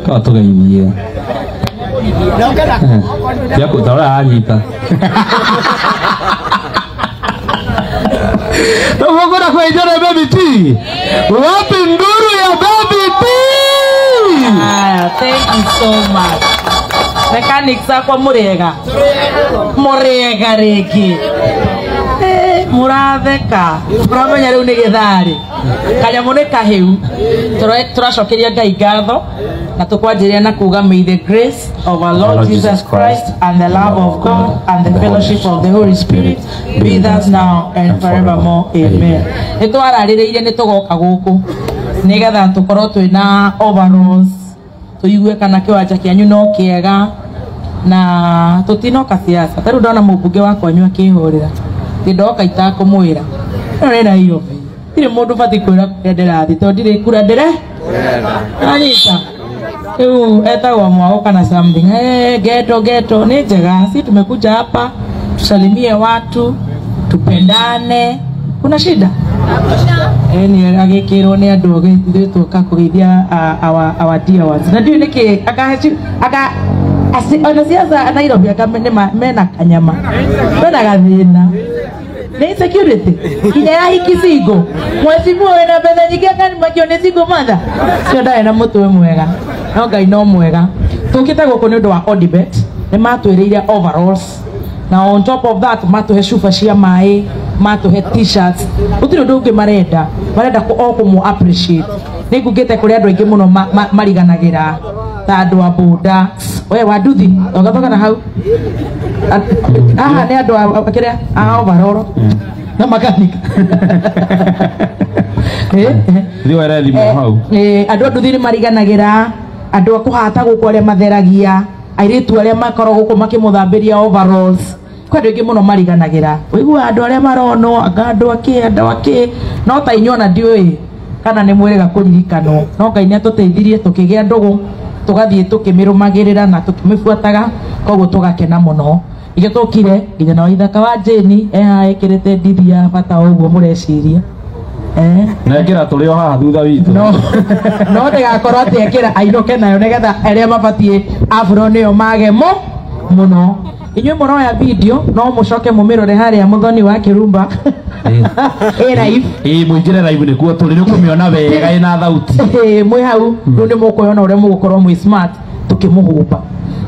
Ka tũgeithie. Tia kũtarora anyita. Tũgũkũra kwenjera Baby T. Wapi nduru ya Baby T? Thank you so much. Mechanics akwa murega. Murega rĩngĩ. Mũratheka. Mũramenya rĩu nĩ gĩtharĩ. Kanyamũ nĩ kahĩu. Tũracokeria Ngai ngatho na tũkwanjĩrĩria na kuga may the grace of our Lord Jesus Christ and the love of God and the fellowship of the Holy Spirit be with us now and forevermore. Amen. Nĩ twararĩrĩirie nĩ tũgoka gũkũ nĩgetha tũkorwo twĩna overalls tuigue kana kiwanja kĩanyu no kĩega na tũtinoka siasa. Ta rĩu ndona mũmbunge wakwa anyu akĩhũrĩra ndĩndoka itakũmwĩra ĩno nĩ Nairobi, ndirĩ mũndũ batiĩ kwĩra kũrĩa ndĩrathiĩ tondũ ndirĩ kura ndĩre anyita rĩu etagwo Mwago kana something. Hey, geto geto nĩ njega, si tumekuja hapa tusalimie watu tupendane, kuna shida? Ni agĩkĩrwo nĩ andũ ithuĩ tũka kũgeithia our dear ones. Na ndiũĩ nĩkĩ aka ona siasa Nairobi aka mena kanyama mena gathĩna nĩ insecurity kinya ya hiki single mheshimiwa wĩna mbeca nyingĩ akanimakio nĩ single mother cio ndarĩ na mũtwe mwega no Ngai no mwega. Tũkĩte gũkũ nĩ ũndũ wa Odibet, nĩ matwĩrĩire overalls na on top of that matũhe cuba cia maĩ, matũhe t-shirts. Gũtirĩ ũndũ ũngĩ marenda, marenda o kũmũ appreciate. Nĩ ngugĩte kũrĩ andũ aingĩ mũno mariganagĩra ta andũ a boda. We wa nduthi togathoga na hau haha nĩ andũ a kĩrĩa a overall na makanika. Thiĩ were thimũ hau. Andũ a nduthi nĩ mariganagĩra, andũ a kũhata gũkũ arĩa matheragia, airĩtu arĩa makoragwo gũkũ makĩmũthambĩria overalls. Kwĩ andũ aingĩ mũno mariganagĩra, ũiguaga andũ arĩa maronwo anga andũ akĩ andũ akĩ, no ta inyuĩ ona ndiũĩ kana nĩ mwĩrĩga kũririkanwo, no Ngai nĩ atũteithirie tũkĩgĩa ndũgũ tũgathiĩ tũkĩmĩrũmagĩrĩra na tũkĩmĩbuataga, koguo tũgakena mũno. Ikĩo tũkire nginya na Waithaka wa Jane ehaha ĩkĩrĩte ndithi ya bata ũguo mũreciria. Na ĩkĩra tũrĩ o haha thutha witũ. No ndĩgakorwo atĩ ekĩra ainũke nayo nĩgetha arĩa mabatiĩ afro nĩo mage mũno. Inyuĩ mũroya video no mũcoke mũmĩrore harĩa Mũthoni wa Kĩrumba. Ĩ live. Ĩ mũingĩre live nĩkuo tũrĩ, nĩ ũkũmĩona wega ĩna thauti. Mwĩ hau rĩu nĩ mũkwĩona ũrĩa mũgũkorwo mwĩ smart tũkĩmũhũmba.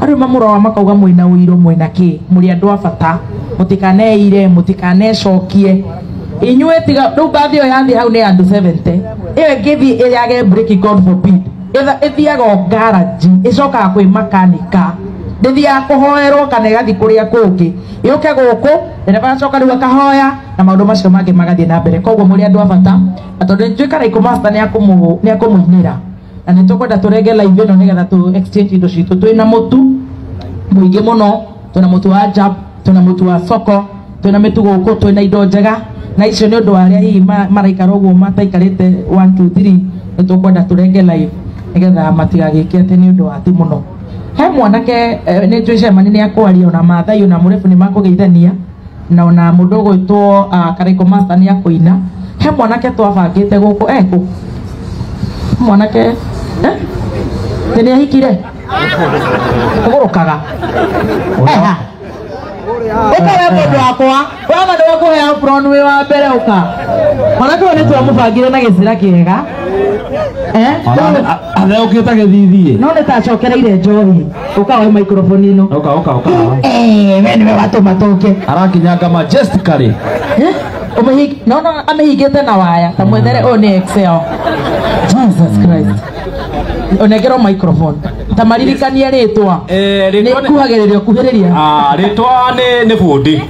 Andũ mamũrora makauga mwĩna ũiro mwĩna kĩ, mũrĩ andũ a bata, mũtikaneire mũtikanecokie. Inyuĩ tiga rĩu mbathi ĩyo yathiĩ hau nĩ andũ 70, ĩyo ĩngĩthiĩ ĩyage breki God forbid, ĩthiaga o garage, ĩcokaga kwĩ makanika, ndĩthiaga kũhoerwo kana ĩgathiĩ kũrĩa kũngĩ, yũke gũkũ ndereba acoka rĩu akahoya na maũndũ macio mangĩ magathiĩ na mbere. Koguo mũrĩ andũ a bata, na tondũ nĩnjũĩ Karaikũ Master nĩ akũmũinĩra na nĩ tũkwenda tũrenge live ĩno nĩgetha tũ exchange indo citũ. Twĩna mũtu mũingĩ mũno, twĩna mũtu wa Jab, twĩna mũtu wa soko, twĩna mĩtu gũkũ, twĩna indo njega, na icio nĩ ũndũ wa arĩa hihi maraikara ũguo mataikarĩte 1 2 3, nĩ tũkwenda tũrenge live nĩgetha matigagĩke atĩ nĩ ũndũ wa ti mũno. He mwanake nĩ njũĩ Cemani nĩ akwaria, ona Maathai ona Mũrebu nĩ makũgeithania, na ona mũndũ ũgwĩtwo Karaikũ Master nĩ akũina. He mwanake twabangĩte gũkũ ekũ mwanake nĩ ahikire ũgũrũkaga eha ũka we mũndũ wakwa wama nĩ wakũhe apron wĩ wa mbere ũka. Mwanake ũyũ nĩ twamũbangire na gĩcira kĩega. Atheũkĩte gĩthithi. No nĩ tacokereire njohi. Ũka woe microphone ĩno. Ũka ũka ũka. We nĩwe watũma tũke. Arakinyanga majestically. No no amĩhingĩte na waya ta mwethere ũyũ nĩ Excel. Jesus Christ. Onengerwo microphone. Ta maririkanie rĩtwa. Nĩ kuhagĩrĩria kuhĩrĩria. Rĩtwa nĩ bundi.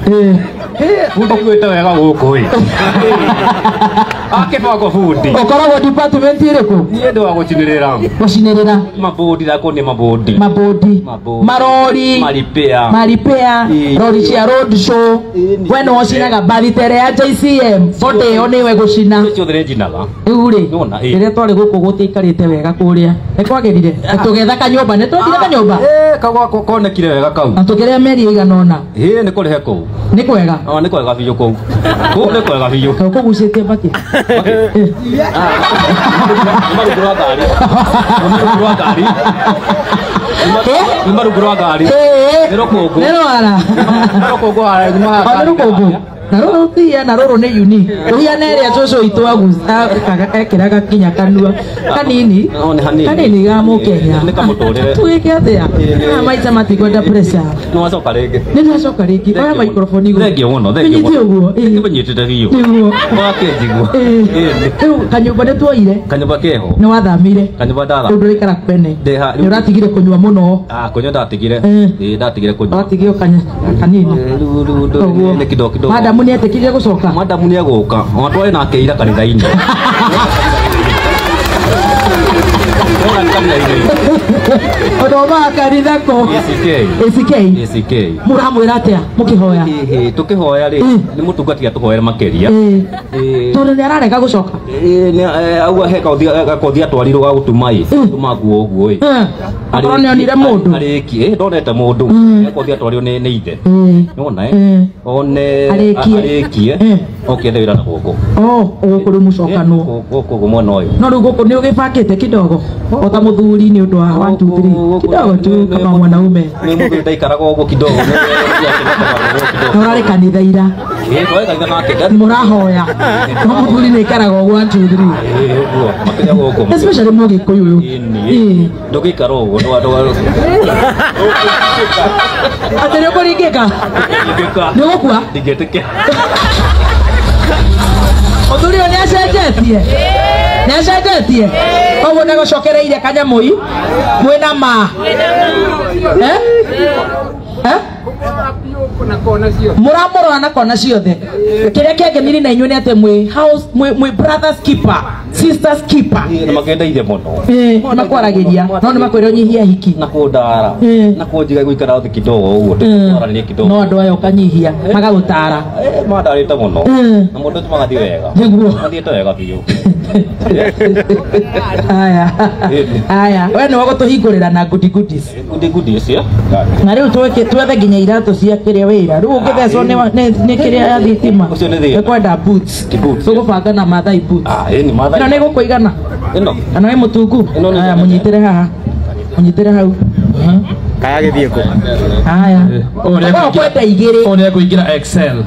Bundi gwĩte wega gũkũ ĩ. Akĩbangwo bundi. Ũkoragwo department ĩrĩkũ? Niĩ ndĩ wa gũcinĩrĩra. Gũcinĩrĩra. Mabundi thakũ nĩ mabundi. Mabundi. Marori. Maripea. Maripea. Rori cia road show. We nĩwe ũcinaga mbathi ta ĩrĩa ya JCM. Body ĩyo nĩwe gũcina. Ciothe nĩ njinaga. Rĩu rĩ, Nĩwona, ĩ. rĩrĩa twarĩ gũkũ gũtiaikarĩte wega kũrĩa. Nĩ kwagĩrire. Tũgĩetha kanyũmba, nĩ twethire kanyũmba? Kau konekire wega kau. Na tũkĩrĩa mĩeri ĩigana ũna. Nĩ kũrĩhe kũu. Nĩ kwega? Nĩ kwega biũ kũu. Kũu nĩ kwega biũ. Kau kũgucĩtie mbakĩ. Na rũrũ tia na rũrũ nĩ unique. Rũhiana ĩrĩa cũcũ witũ ekĩraga nginya kanua kanini. Kanini ga mũkenya. Tũgĩke atĩa? Maica matikwenda pressure. Nĩ wacoka rĩngĩ. Nĩ ndacoka rĩngĩ. Oya microphone igũrũ. Thengiũ mũno, thengiũ mũno. Nyite ũguo. Nĩnyitĩte biũ. Nĩguo. Wakĩnjigua. Rĩu kanyũmba nĩ tuoire. Kanyũmba keho. Nĩ wathamire. Kanyũmba ndathamire. Rĩu ndũraikara kwene. Nĩ ũratigire kũnyua mũno. Kũnyua ndatigire. Ĩĩ ndatigire kũnyua. Watigire kanini. Rĩu nĩ kidogo kidogo. Madamu nĩ etĩkĩrire gũcoka. Madamu nĩ egũka. Ona twarĩ nake ira kanitha-inĩ. Ũthomaga kanitha kũ? ACK. ACK. Mũramwĩra atĩa mũkĩhoya? Tũkĩhoya rĩ, nĩ mũtungati atũhoere makĩria. Tondũ nĩ ararega gũcoka. Auga he gakothi atwarirwo ga gũtuma ĩ, gũtuma nguo ũguo ĩ. Akorwo nĩ onire mũndũ. Arĩkie, ndonete mũndũ. Gakothi atwarirwo nĩ ithe. Nĩwona ĩ? One arĩkie. Oke ethe wĩra na gũkũ. Oh, gũkũ rĩu mũcokanwo. Gũkũ mwena ũyũ. No rĩu gũkũ nĩ ũgĩbangĩte kidogo. O ta mũthuri nĩ ũndũ wa 1 2 3. Kidogo tu kama mwanaume. Nĩ mũthuri ndaikaraga ũguo kidogo. Ũrarĩ kanitha ira. Ĩĩ, kanitha nake. Mũrahoya. No mũthuri nĩ aikaraga ũguo 1 2 3. Ĩĩ, ũguo. Makĩria gũkũ. Especially mũgĩkũyũ ũyũ. Ĩĩ. Ndũgĩikara ũguo, Atĩ nĩ ũkũringĩka? Nĩ ũgũkua? Ndingĩtĩkĩra. Mũthuri ũyũ nĩ acenjetie. Nĩ acenjetie. Koguo nĩ agũcokereire kanyamũi. Mwĩna ma. Mũramũrora na kona ciothe. Kĩrĩa kĩangenirie na inyuĩ nĩ atĩ mwĩ house, mwĩ brothers keeper, sisters keeper. Nĩ makendeire mũno. Nĩ makwaragĩria. No nĩ makwĩra ũnyihie hiki. Na kũndara. Na kũnjiga gũikara thĩ kidogo ũguo, twaranĩrie kidogo. No andũ aya ũkanyihia, magagũtara. Mandarĩte mũno. Na mũndũ ũcio magathiĩ wega. Nĩguo. Mathiĩte wega biũ. Aya. Aya, we nĩ wagũtũhingũrĩra na goodie goodies. Goodie goodies, yeah. Na rĩu twethe nginya iratũ cia kĩrĩa wĩra. Rĩu ũngĩthecwo nĩ kĩrĩa ya thitima. Ũcio nĩ thĩna. Nĩkwenda boots. Tũgũbanga na Maathai boots. Ĩni Maathai. Ĩno nĩ gũkũigana? Ĩno. Kana wĩ mũtungu? Aya, mũnyitĩre haha. Mũnyitĩre hau. Kaya gĩthiĩ kũ? Aya. Ũkwenda igĩrĩ. Ũyũ nĩ ekũingĩra Excel.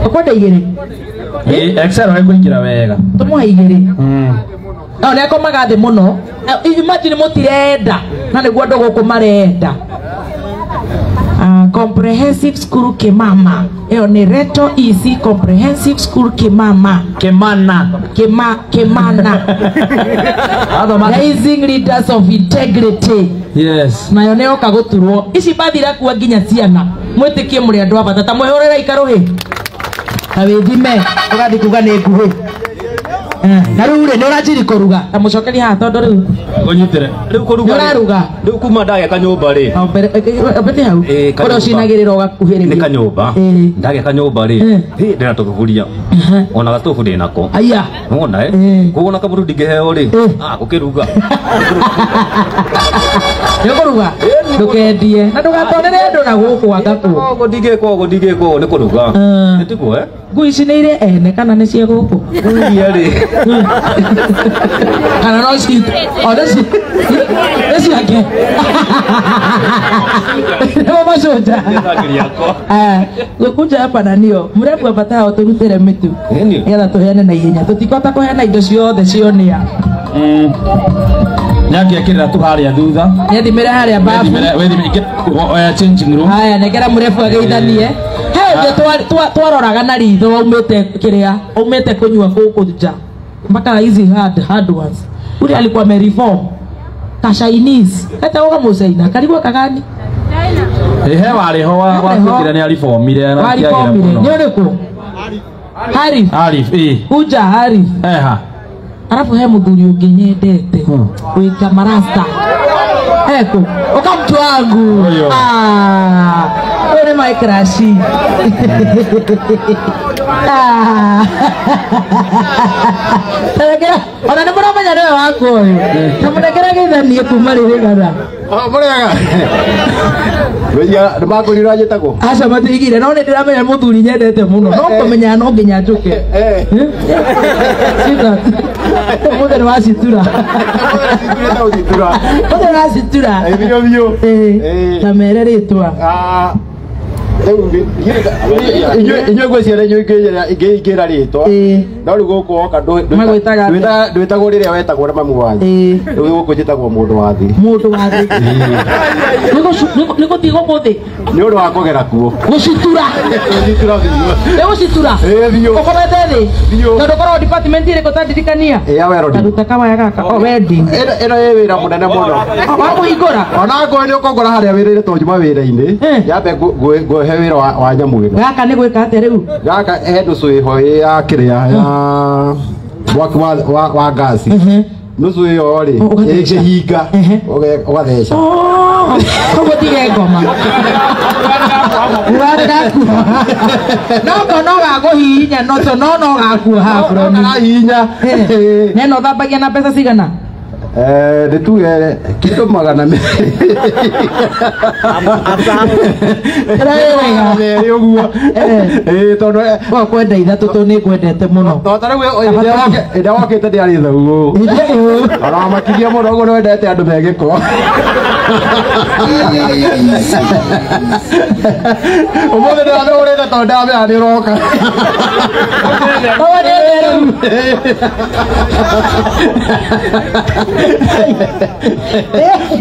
Ũkwenda igĩrĩ? Excel ekũingĩra wega. Tũmũhe igĩrĩ. No nĩ akomaga thĩ mũno. Imagine mũtirenda na nĩguo andũ gũkũ marenda. Comprehensive School Kimama. Ĩyo nĩ Reto EC Comprehensive School Kimama. Kimana. Kimana. Rising Leaders of Integrity. Yes. Nayo nĩ yoka gũturwo. Ici mbathi irakua nginya ciana. Mwĩtĩkie mũrĩ andũ a bata. Ta mwĩhũrĩre ikarũhĩ. Ta wĩthime. Ũgathiĩ kuga nĩ nguhĩ. Na rĩu rĩ, nĩ ũranjiri kũruga. Ta mũcokerie haha tondũ rĩu. Ũnyitĩre. Rĩu kũruga. Nĩ ũraruga. Rĩu kuma ndagĩa kanyũmba rĩ. Mbete hau. Ũrĩa ũcinagĩrĩra ũgakuhĩrĩria. Nĩ kanyũmba. Ndagĩa kanyũmba rĩ. Ndĩna tũthuburia. Ona gatobu ndĩnako. Aya. Nĩwona ĩ? Koguo na kamũtu ndingĩheo rĩ. Gũkĩruga. Nĩ ũkũruga? Ndũkendie. Na ndũgatonere andũ na gũkũ anga kũ. Ũguo ndingĩka ũguo ndingĩka ũguo nĩ kũruga. Nĩ tiguo ĩ? Ngui ici nĩ irĩ ene kana nĩ cia gũkũ? Ngui iria rĩ. Kana no citũ. O nĩ ciake. Nĩmo maconja. Gũkunja hapa na nio. Mũrebu ambata hao tũrutĩre mĩtu. Nĩgetha tũheane na ihenya. Tũtikũhota kũheana indo ciothe cionĩa. Nĩangĩekĩrĩra tu harĩa thutha. Nĩathimĩre harĩa babu. Wĩthime changing room. Haya, nengera mũrebu ageithanie. He ũngĩ twaroraga na ritho waumĩte kĩrĩa, aumĩte kũnyua gũkũ nja. Mpaka hizi hard ones. Ule alikuwa amereform. Ka Chinese. Etagwo kamũcaina. Karigwo kagani? He warĩ ho wa kũingĩra nĩ ariformire na akĩagĩra mũno. Nĩ ũrĩkũ? Harif. Harif, ĩ. Uja Harif. Eha. Arabu he mũthuri ũngĩ nyendete. Wĩka marasta. Eko uka mtu wangu. Ah, wewe my crush. Ah. Tarekera ona nĩ mũramenya nĩwe wakwa ũyũ. Tamũnengera geithanie kuma rĩrĩ kana. Mũrĩega. Wĩia nĩ makwĩrire njĩtagwo? Aca matiigire no nĩ ndĩramenya mũthuri nyendete mũno. No kũmenya no nginya njũke. Mũthĩ nĩ wacitura. Mũthĩ nĩ wacitura. Biũ biũ. Ta mere rĩtwa. Inyuĩ ngwĩciria inyuĩ ingĩra rĩtwa. No rĩu gũkũ woka ndwĩtagwo rĩrĩa wetagwo na mamu wanyu. Rĩu gũkũ njĩtagwo mũndũ wa thĩ. Mũndũ wa thĩ. Nĩ gũthiĩ gũkũ thĩ. Nĩ ũndũ wa kũgera kuo. Gũcitura. Gũcitura biũ. Nĩ gũcitura. Biũ. Ũkomete thĩ. Biũ. Tondũ korwo department ĩrĩkũ ta ndirikania. Ya welding. Taruta kawaya gaka. O welding. Ĩno ĩ wĩra mũnene mũno. Wa kũhingũra. Ona ngũĩ nĩ ũkũngora harĩa wĩra-inĩ tondũ njuma wĩra-inĩ. Nyambe ngũhe wĩra wa nyamũ ĩno. Gaka nĩ gwĩka atĩa rĩu? Gaka he nũcũ ĩho ya kĩrĩa ya mwaki wa ngasi. Nũcũ ĩyo rĩ ĩngĩhinga ũgatheca. Koguo tige ngoma. No no gakũhihinya no to no no gakuoha bro. Karahihinya. Neno ũthambagia na mbeca cigana? Nĩ tuge kĩndũ 200. Merĩ ũguo. Tondũ kwenda ithatũ tondũ nĩ ngwendete mũno. Tondũ ta rĩu ĩrĩa wokĩte ndĩarĩ thau ũũ. Ona wamakirie mũno ũguo nĩwendete andũ me gĩko. Ũmũthĩ ndĩrathũrĩte tondũ ndamenya nĩ ũroka. Ũũ nĩ theru.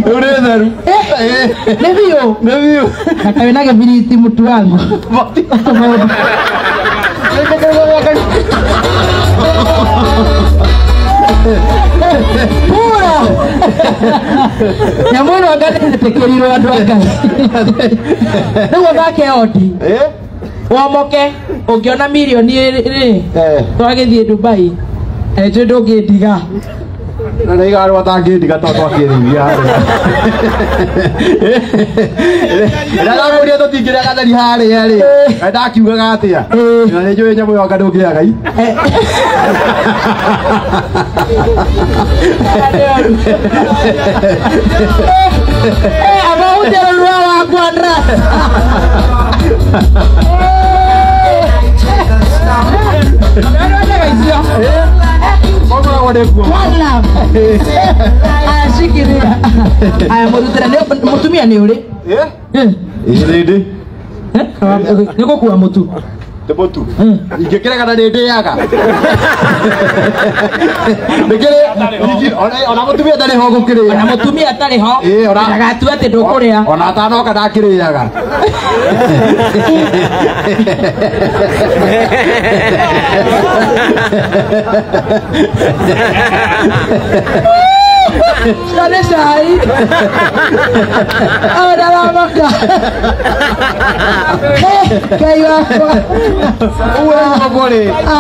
Rĩu nĩ theru. Nĩ biũ. Nĩ biũ. Na kaĩ wĩna gĩbiriti mũtu wangu. Pura. Nyamũ ĩno anga nĩĩtĩkĩrirwo andũ a Ngai. Rĩu ũthake odi. Womoke ũngĩona mirioni rĩ twagĩthiĩ Dubai. Nĩnjũĩ ndũngĩndiga. Na nĩ igarũa atangĩndiga tondũ twakĩrĩithia harĩa. Rĩrĩa ndamwĩrire tũtingĩrĩa gatheri harĩa rĩ, ndakiugaga atĩa? Na nĩ njũĩ nyamũ ĩyo anga ndũngĩaga i. Abahutia rũrua wakwa ndra. Aya mũrutĩra mũtumia nĩ ũrĩ? Ĩ ndĩ. Nĩ gũkua mũtu. Nĩ mũtu. Ingĩkĩregana nĩ ndĩaga. Ona mũtumia ndarĩ ho gũkĩrĩa. Ona mũtumia atarĩ ho. Ndagatua atĩ ndũkũrĩa. Ona atanoka ndakĩrĩaga. Nĩ cai. Ndaramaka. Ngai wakwa.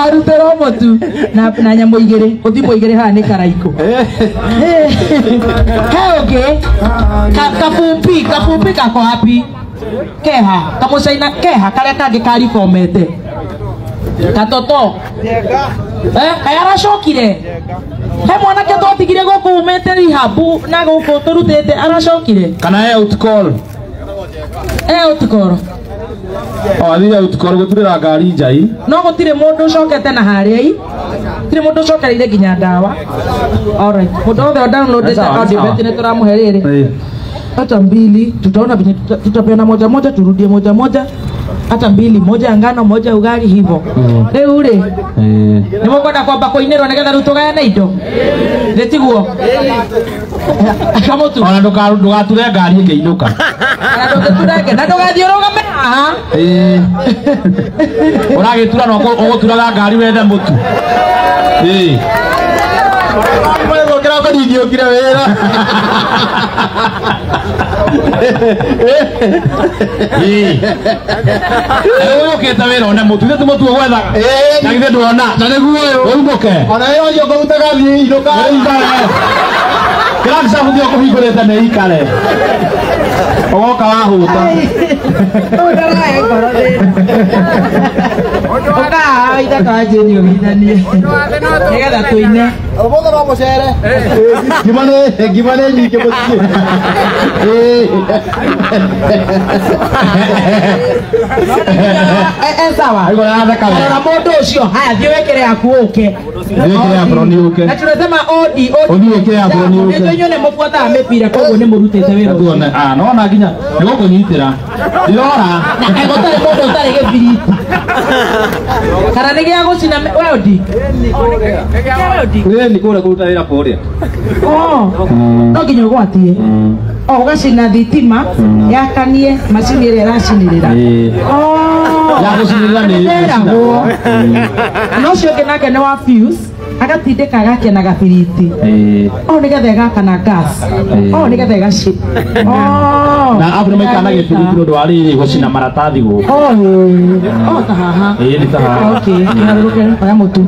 Arutĩrwo mũtu na nyamũ igĩrĩ. Ũthimũ igĩrĩ haha nĩ karaikũ. He ũngĩ kabumbi kabumbi gako hapi keha kamũcaina keha karĩa kangĩ karibomete katoto. Kaĩ aracokire. He mwanake twatigire gũkũ umĩte rehab na gũkũ tũrutĩte aracokire. Kana he outcall. He outcall. O athire outcall gũturĩra ngari njai. No gũtirĩ mũndũ ũcokete na harĩa i. Gũtirĩ mũndũ ũcokereire nginya ndawa. Alright. Mũndũ wothe downloadete account bet nĩ tũramũhe rĩrĩ. Hata mbili tutaona venye tutapeana moja moja turudie moja moja. Hata mbili moja ngano moja ugali hivyo. Rĩu rĩ nĩ mũkwenda kwamba kũinĩrwo nĩgetha rĩu tũgayane indo? Nĩ tiguo? Kamũtu. Ona ndũgature ngari ĩngĩinũka. Ona ndũngĩturenge na ndũgathiĩ ũrũgame haha. Ũragĩtura no ũgũturaga ngari wethe mũtu. Kĩroko ndingĩũkire wĩra. Ũkĩte wĩra one mũtu, ithe ti mũtu ũgwethaga. Na githĩ ndwona. Na nĩguo ũyũ. Ũinũke. Ona ĩyo ũcio ngũrutaga thiĩ inũka. Inũka. Crankshaft ndio kũhingũrĩte nĩ ikare. Ũgoka wahuta. Ũndarae ngoro thĩna. Ũka ithaka njĩni ũgithanie. Nĩgetha tũine. Ũmũthĩ no mũcere. Ngima nĩ nyingĩ mũciĩ. Sawa. Rora mũndũ ũcio. Haya thiĩ wĩkĩre yaku ũke. Wĩkĩre abroni ũke. Na tunasema odi odi. Ũthiĩ wĩkĩre abroni ũke. Nĩguo inyuĩ nĩ mũbuataga mĩbira koguo nĩ mũrutĩte wĩra ũcio. Ah, no na nginya nĩ gũkũnyitĩra. Ndirora. Na kaĩ gũtarĩ mũndũ ũtarĩ gĩbiriti. Kana nĩ gĩa gũcina we odi. Wewe ni kũrĩa kũruta wĩra kũrĩa. Oh. No nginya ũgwatie. O ũgacina thitima yakanie macini ĩrĩa ĩracinĩrĩra. Oh. Ya gũcinĩrĩra nĩ ĩragwo. No ũcio ũngĩ nake nĩ wa fuse agatindĩka agakia na gabiriti. Oh nĩgetha ĩgakana gas. Oh nĩgetha ĩgaci. Oh. Na abu maikana gĩbiriti nĩ ũndũ wa rĩrĩ gũcina maratathi gũkũ. Oh. Oh ta haha. Ĩĩ nĩ ta haha. Okay. Ngarũrũke oya mũtu.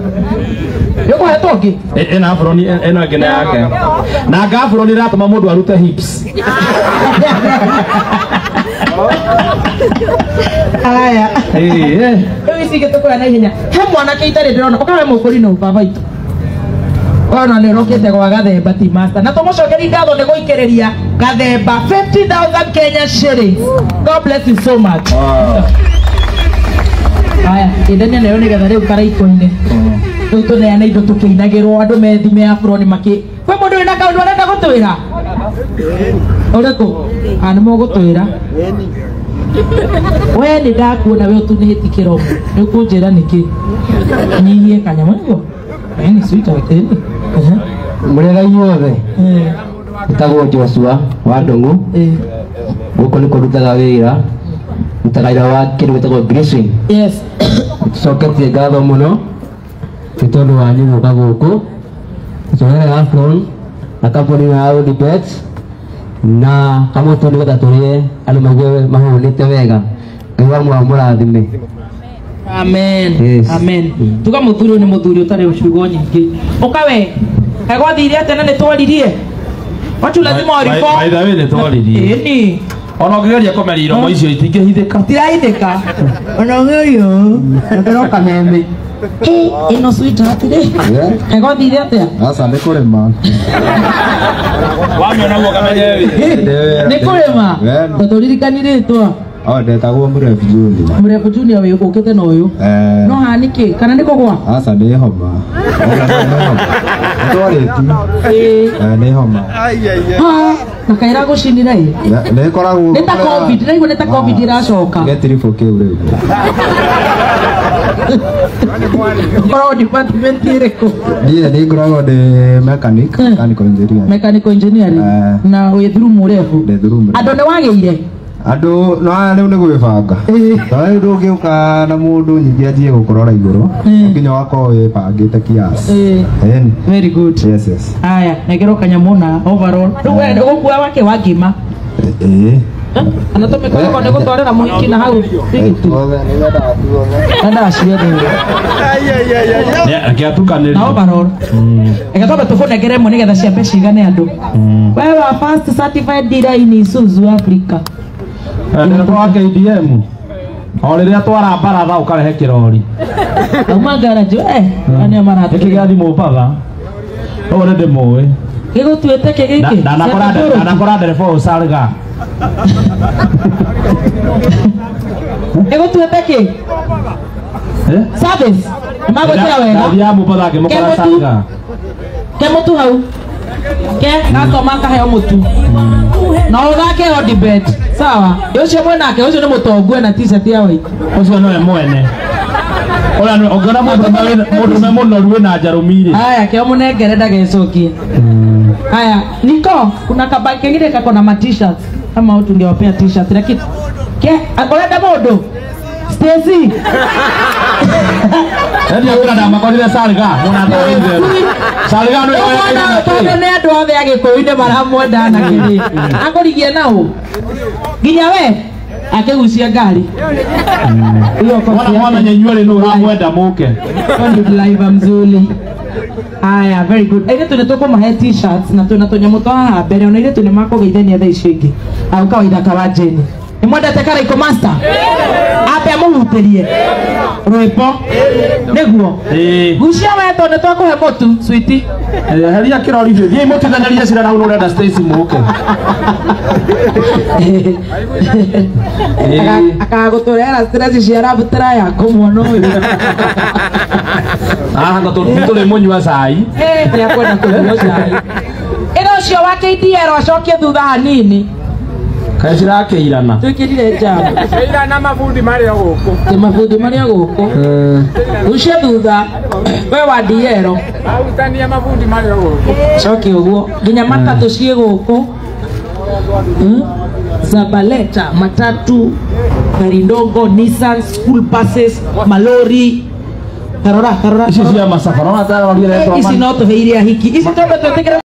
Nĩũkũhetwo ũngĩ? Ĩna abroni ĩno ĩngĩ nĩ yake. Na anga abroni ĩratũma mũndũ arute hips. Aya. Rĩu ici ingĩ tũkũoya na ihenya. He mwanake itarĩ ndĩrona ũkawe mũkũri no baba itũ. Ona nĩ ũrokĩte gwa Gathemba Tea Master. Na tũmũcokerie ngatho nĩ gũikĩrĩria Gathemba 50,000 Kenya shillings. God bless you so much. Aya, ĩndania nayo nĩgetha rĩu karaiko-inĩ. Rĩu tũneane indo tũkĩinagĩrwo andũ methime abroni makĩ. Kwĩ mũndũ wĩna kaũndũ arenda gũtwĩra? Ũrĩkũ? Ah, nĩ mũgũtwĩra. We nĩ ndakuona we ũtunĩhĩti kĩromo. Nĩ ũkũnjĩra nĩkĩ? Nyihie kanyamũ nĩguo? Ĩni sweetheart, ĩni. Mũrĩega inyuothe. Njĩtagwo Joshua wa Ndung'u. Gũkũ nĩkuo ndutaga wĩra. Ndutaga wĩra wa kĩndũ gĩtagwo greasing. Yes. Tũcoketie ngatho mũno nĩ tondũ wanyu gũka gũkũ. Tũrehe apron na kambuni ya Odibet na kamũtũ nĩgetha tũrĩe andũ maigue mahũnĩte wega. Ngai wa muoyo mũrathime. Amen. Yes. Amen. Tuga mũthuri ũyũ nĩ mũthuri ũtarĩ ciugo nyingĩ. Ũka we. Kaĩ gwathire atĩa na nĩ twaririe? Watu lazima warifo. By the way nĩ twaririe. Ĩni. Ona ũngĩgeria kũmeria iromo icio itingĩhithĩka. Itirahithĩka. Ona ũngĩgeria ũkĩroka meme. Ĩno sweetheart rĩ. Kaĩ gwathire atĩa? Aca nĩ kũrĩma. Wamĩona ũguo ũkamenya wĩ. Nĩ kũrĩma. Tondũ ũririkani rĩtwa. Oh, ndetagwo Mũrebu Junior. Mũrebu Junior wĩ ũkĩte na ũyũ. No haha nĩkĩ? Kana nĩ kũgwa? Aca nĩ homa. Nĩtwarĩtie. Nĩ homa. Na kaĩ ĩragũcinire ĩ? Nĩ ĩkoragwo. Nĩ ta COVID, ndĩraigua nĩ ta COVID ĩracoka. Gĩtiribũ kĩu rĩu. Ũkoragwo department ĩrĩkũ? Niĩ nĩ ngoragwo ndĩ mechanic, mechanical engineering. Mechanical engineering. Na wĩ through Mũrebu. Ndĩ through Mũrebu. Andũ nĩ wagĩire? Andũ no rĩu nĩ gwĩbanga. Tondũ rĩu ndũngĩũka na mũndũ nyingĩ anjie gũkũrora igũrũ. Nginya ũgakorwo wĩbangĩte kiasi. Ĩni. Very good. Yes, yes. Haya, negerwo kanyamũ na overall. Rĩu we ũgũkua wake wa ngima. Ĩĩ. Ana tũmĩkoragwo nĩ gũtwarĩra mũhiki na hau. Nĩendaga ciothe. Reke Na overall. Reke twambe tũkũnengere ĩmwe nĩgetha ciambe cigane andũ. We wa first certified dealer in Isuzu Africa. Ndereba wa KDM. O rĩrĩa twara baratha ũkarehe kĩrori. Auma garage we. Nĩ maratũ. Gĩkĩ gĩa thimũ batha. Ũũ nĩ ndĩmũĩ. Gĩgũtuĩte kĩ gĩkĩ? Ndanakora ndereba ũyũ Salga. Gĩgũtuĩte kĩ? Service. Nĩmagwĩkĩra wega. Ndathiaga Mombatha ngĩmũkora Salga. Ke mũtu hau. Ke gakoma kaheo mũtu. Na ũthake Odibet. Sawa. Ũcio mwenake ũcio nĩ mũtongu ena t-shirt ya white. Ũcio nĩwe mwene. Ũrĩa nĩwe ũngĩona mũndũrũme mũnoru wĩna njarũmi rĩ. Haya, kĩo mũnengere ndagecokie. Haya, Niko, kuna kabaki kengine kako na ma t-shirts. Kama watu ungewapea t-shirt lakini ke ũrenda mũndũ? Stacy. Ndio kuna ndamakorire Salga, mwana ndagĩire. Salga nĩwe Tondũ nĩ andũ othe a Gĩkũyũ-inĩ maramwenda na kĩrĩ. Akũrigie na ũ? Nginya we akĩgucia ngari. Mwana mwamenya inyuĩ rĩ nũ ũramwenda mũke. Ndio driver mzuri. Aya, very good. Airĩtu nĩ tũkũmahe t-shirts na twĩna tũnyamũ twa haha mbere, ona airĩtu nĩ makũgeithania thaa icio ingĩ. Au kawaida wa Jane. Nĩ mwendete Karaikũ Master? Ambe amũhutĩrie rwĩmbo nĩguo. Gucia wetwo nĩ twakũhe mũtu switi. Heria kĩrori biũ. Thiĩi mũtithanĩrie cira na hau nĩ ũrenda Stacy mũke. Akagũtũrehera stress cia love triangle mwana ũyũ. Haha ngo tũrĩ mũnyua cai. Nĩ akwenda kũnyua cai. Ĩno ũcio wa KDL acokie thutha hanini. Kaĩ cirakĩirana. Twĩkĩrire njamba. Ira mabundi marĩ o gũkũ. Ĩ mabundi marĩ o gũkũ. Gucia thutha we wa DL. Arutania mabundi marĩ o gũkũ. Coki ũguo nginya matatũ ciĩ gũkũ. Zabaleta, matatu, gari ndogo, Nissan, school buses, malori. Tarora, tarora. Ici cia macabara. Ona tarorire Ici no tũheire ahiki. Ici tondũ twĩtĩkĩre.